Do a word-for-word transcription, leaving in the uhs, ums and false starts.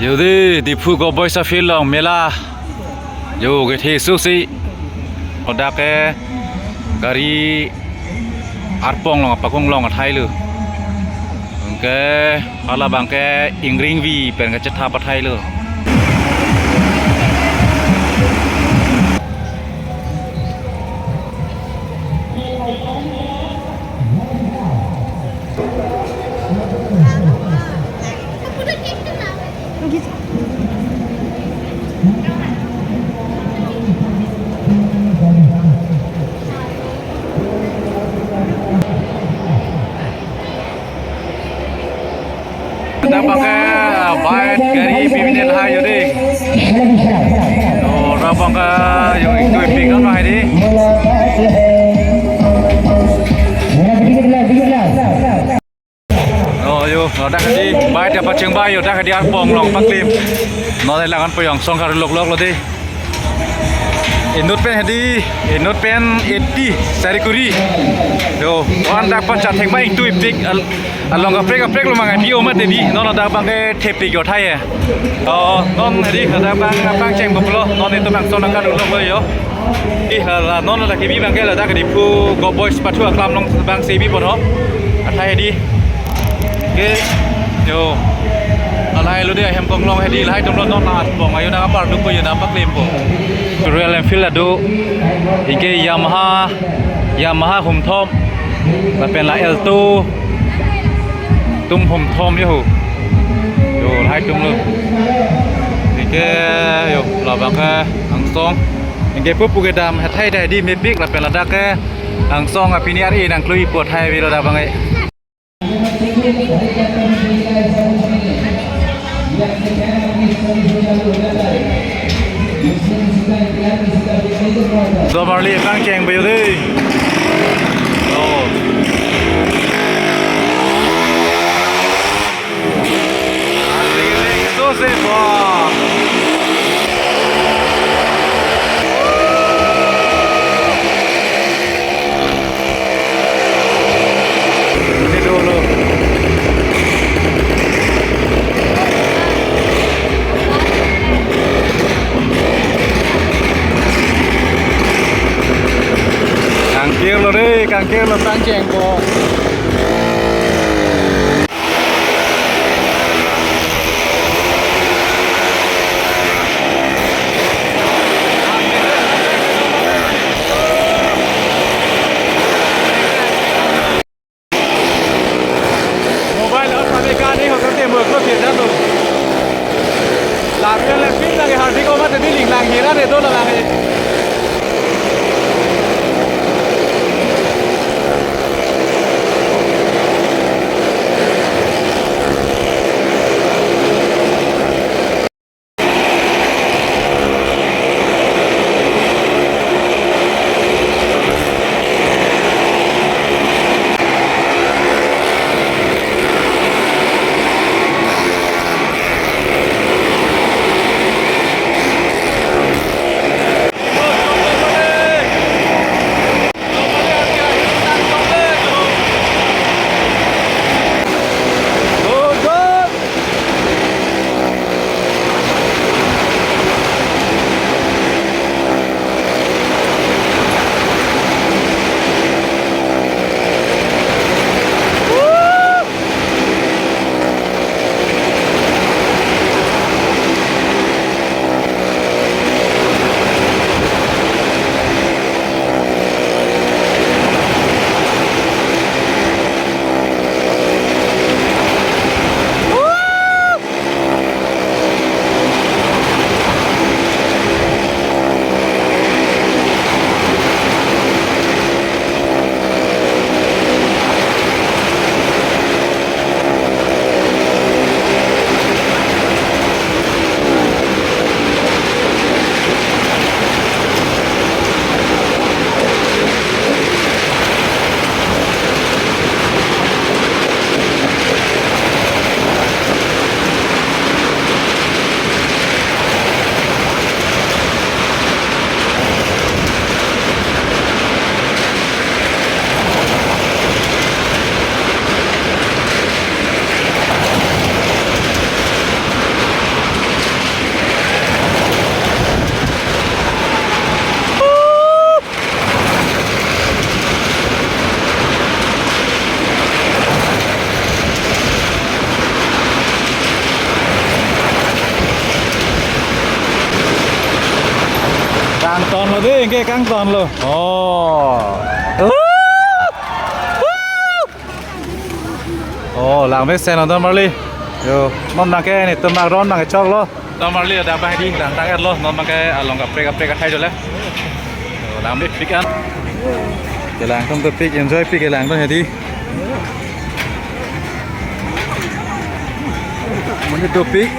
Yo dei, Diphu Govt Boys High School along mela. Yo, kethe susi. Ladak ke gari arpong along, pakung along athai lo. Anke, hala abang ke ingring vi pen kachetha pathai lo. Ladak abang ke bike gari pimine lahai yo dei. Oh, ladak abang ke yo ingtui pik non lahai dei. Oh, yo, ladak hedi bike ta pacheng bai yo, ladak hedi arpong along paklim. Non lang-an po yo angsong kar lok lok lo dei. Inut pen hedi, inut pen eighty, sari kuri. Yo, ladak pachat thek bai ingtui pik al-, along kaprek kaprek lo mangai pi o mati dei, non ladak abang ke thepik yo thai ya. Oh, non hedi ladak abang, abang cheng buklo, non itum angsong nangkan ulok lo yo. Eh, la, la, non ladak kebi abang ke ladak ke Diphu Govt Boys pathu aklam along abang si bi pon ho. Athai hedi. Ke, yo. Lahai lo dei ahem konglong hedi lahai atum lo non nang arpong ayo nang apar duk ko yo nang paklim po. Royal Enfield ado. Anke Yamaha, Yamaha humthom. Lapen la Alto atum humthom yo ho. Yo, lahai atum lo. Anke yo, labang ke angsong. Anke pupu kedam athai dei hedi mepik lapen ladak ke angsong apini ar-e nangklui po athai avelo ladak abang ke. Domarli abang cheng bai yo dei. Oh. Susi po. Ini dulu. Kangkir lo dei, kangkir lo tangcheng po. Mobile on kami kani ho kami mo ko kir dan lo. Lapen le pin lagi hardik oma tadi ling lang hira de do lang. Dei, ingke kangton lo. Oh. Oh, langmesen lo, don marli. Yo, non nangke netum nang ron nangkechok lo. Don marli, ada apa hedi, langtang lo, non nangke along kaprek kaprek athai dole. Yo, langmepik an. Kelang atum dopik, enjoypik kelang atum hedi. Monit dopik.